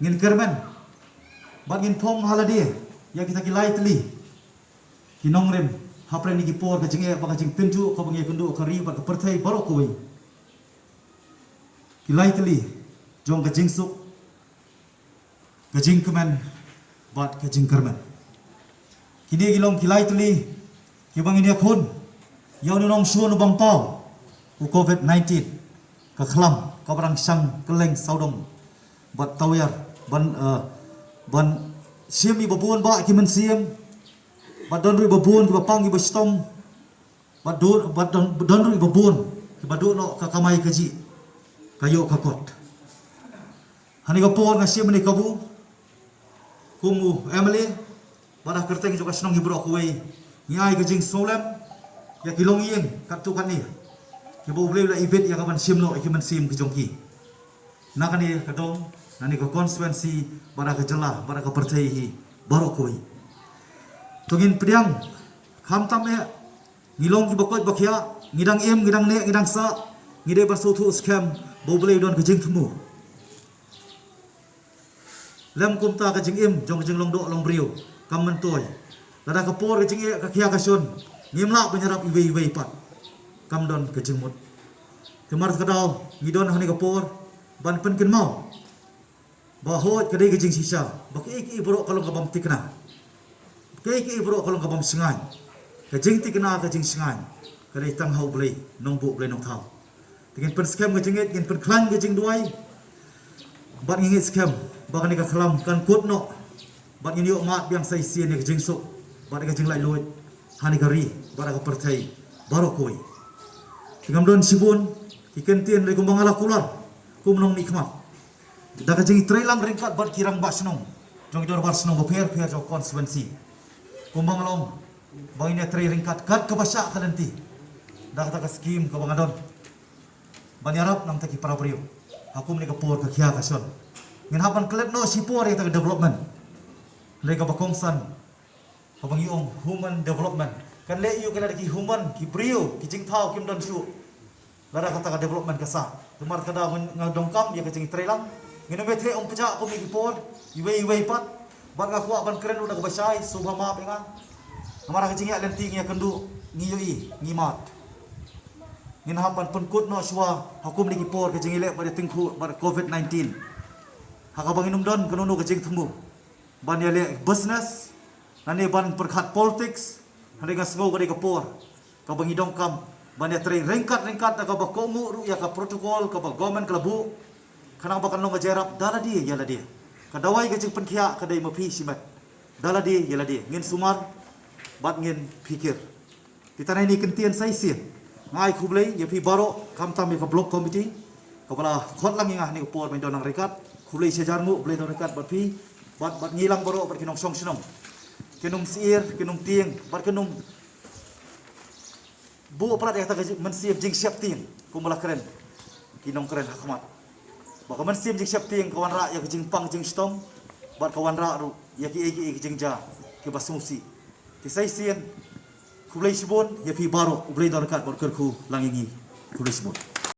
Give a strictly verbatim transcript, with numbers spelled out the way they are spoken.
Ngin kyrmen bad ngin phong ha lade ïa kita ki lai tylli ki nongrim hapdeng kine ki por ka jingeh bad ka jingtynjuh kaba ngi ïakynduh ka ri bad ka pyrthei baroh kawei. Ki lai tylli jong ka jingsuk, ka jingkmen bad ka jingkyrmen. Kine ki long ki lai tylli kiba ngin ïakhun ïa une u nongshun u bym paw, u covid nineteen, ka khlam kaba dang shang kylleng sawdong bad tawiar ban, eh, ban shim ïa ba bun bah ki mynsiem, bad don ruh ba bun kiba pang kiba shitom, bad don, bad don, don ruh ba bun kiba duh noh ka kamai kajih, ka ïoh ka kot. Hangne ka por nga shim hangne kabu kum u M L A bad ha kyrteng jong ka shnong hi baroh kawei, ngi ai ka jingsngewlem ïa ki longïing katto katne kiba U Blei u la ibit ïa ka ban shim noh ïa ki mynsiem ki jong ki na kane ka dong, na kane ka constituency bad ha ka jylla bad ha ka pyrthei hi baroh kawei. To ngin pdiang, khamtam eh ngi long kiba koit ba khiah, ngi dang im, ngi dang neh, ngi dang sah, ngi dei ban sngewthuh skhem ba U Blei u don ka jingthmu. Lem kumta ka jingim jong ka jinglong doh long briew kam myntoi. Lada ka por ka jingeh ka khia ka shon, ngim lah ban ïarap iwei iwei pat, kam don ka jingmut. Te namar kata ka daw ngi don hangne ka por ban pynkynmaw ba hooid ka dei ka jingshisha ba kaei kaei baroh ka long ka bym thikna, kaei kaei baroh ka long ka bym shngaiñ. Ka jingthikna, ka jingshngaiñ ka dei tang ha U Blei, Nongbuh Blei Nongthaw. Te ngin pynskhem ka jingngeit, ngin pynkhlaiñ ka jingduwai bad ngin ngeit skhem ba kane ka khlam kan kut noh bad ngin ïoh mad biang sa shisien ïa ka jingsuk bad ka jinglaitluid ha kane ka ri bad ha ka pyrthei baroh kawei. Te ngam don shibun ki kyntien, hynrei kumba nga la kular kum u nongmihkhmat, da ka jingtreilang ryngkat bad ki rangbah shnong jong ki dorbar shnong bapher bapher jong ka constituency, kumba nga la ong ba ngin ïatrei ryngkat kat kaba shah ka lynti da kata ka skim kaba nga don ban ïarap na bynta ki para briew ha kum kane ka por ka khia ka shon. Ngin hap ban klet noh shipor ïa kata ka development, hynrei kaba kongsan, kaba ngi ong human development, kan leh aïu lada ki human, ki briew, ki jingthaw kim don shuh lada kata ka development ka sah? Te namar kata ka daw nga donkam ïa ka jingtreilang. Ngin ym ïateh ym pjah kum kine ki por iwei iwei pat. Bad nga kwah ban kren ruh da kaba shai, sngewbha map ïa nga. Namar ha ka jingïaid lynti ngi ïakynduh, ngi ïohi, ngi mad. Ngin hap ban pynkut noh shuwa ha kum kine ki por ka jingïaleh bad ïatyngkhuh bad covid nineteen, ha kaba ngin ym don kano kano ka jingthmu ban ïaleh business, lane ban pyrkhat politics. Hynrei nga sngew ka dei ka por kaba ngi donkam ban ïatrei ryngkat ryngkat da kaba kohnguh ruh ïa ka protocol kaba government ka la buh, khnang ba kan long ka jingïarap da lade ïa lade. Ka dawai ka jingpynkhiah ka dei ma phi shimet, da lade ïa lade, ngin sumar bad ngin phikir. Te tang kine ki kyntien sa shisien, nga ai khublei ïa phi baroh, khamtam ïa ka block committee kaba la khot lang ïa nga ha kane ka por ban don lang ryngkat. Khublei shihajar nguh, Blei don ryngkat bad phi bad, bad ngi lang baroh, bad ki nongshong shnong, ki nongsyier, ki nongtieng, bad ki nong buh pyrshah ïa kata ka jing-, mynsiem jingsheptieng kumba la kren ki nongkren ha khmat, ba ka mynsiem jingsheptieng ka wanrah ïa ka jingpang jingshitom bad ka wanrah ruh ïa kiei kiei ki jingjia kiba sngewsih. Te sa shisien, khublei shibun ïa phi baroh, U Blei don ryngkat bad kyrkhu lang ïa ngi. Khublei shibun.